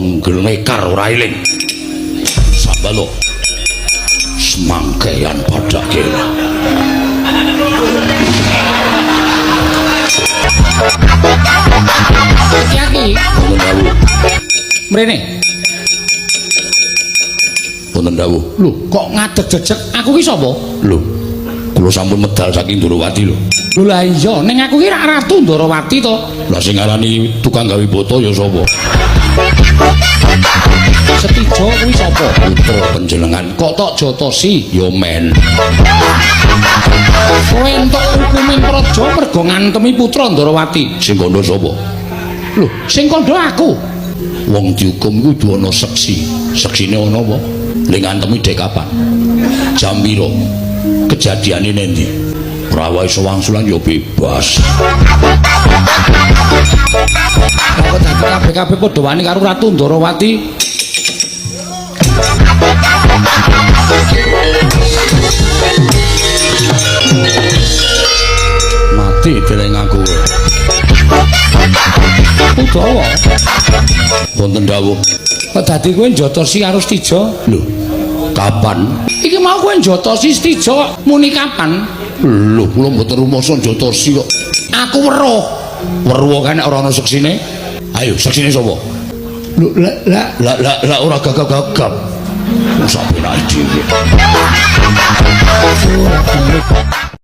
Wong glekar ora eling. Sambalo. Semangkean pada kira. Ki. Wonten dawuh. Mrene. Wonten dawuh. Lho, kok ngadeg jejeg? Aku ki sapa? Lho, kula sampun medal saking Ndorowati lho. Lho lah iya, ning aku ki rak Ratu Ndorowati to. Lah sing ngarani tukang gawe boto ya sapa? Setijo kuwi sapa? Putra panjenengan. Kok tok jotosi? Ya men. Kowe entuk hukumin praja mergo ngantemi putra Ndorowati. Sing kandha sapa? Lho, sing kandha aku. Wong dihukum iku kudu ana seksi. Seksine ana apa? Ling ngantemi dek kapan? Jam piro? Kejadiane nendi? Ora iso wangsulan ya bebas. Kok dadi kabeh-kabeh padha wani karo Ratu Ndorowati. Mati dereng aku. Udawa. Wonten dawuh. Kok dadi kowe njotosi karo Setija? Lho, kapan? Iki mau kowe njotosi Setija kok muni kapan? Lho, kula mboten rumasa njotosi kok. Aku weruh. Weruh kan nek ora ana seksine? Ayo, seksine sapa? Lho, lah lah Lah lah lah ora gagap-gagap. Wong sak penake dhewe.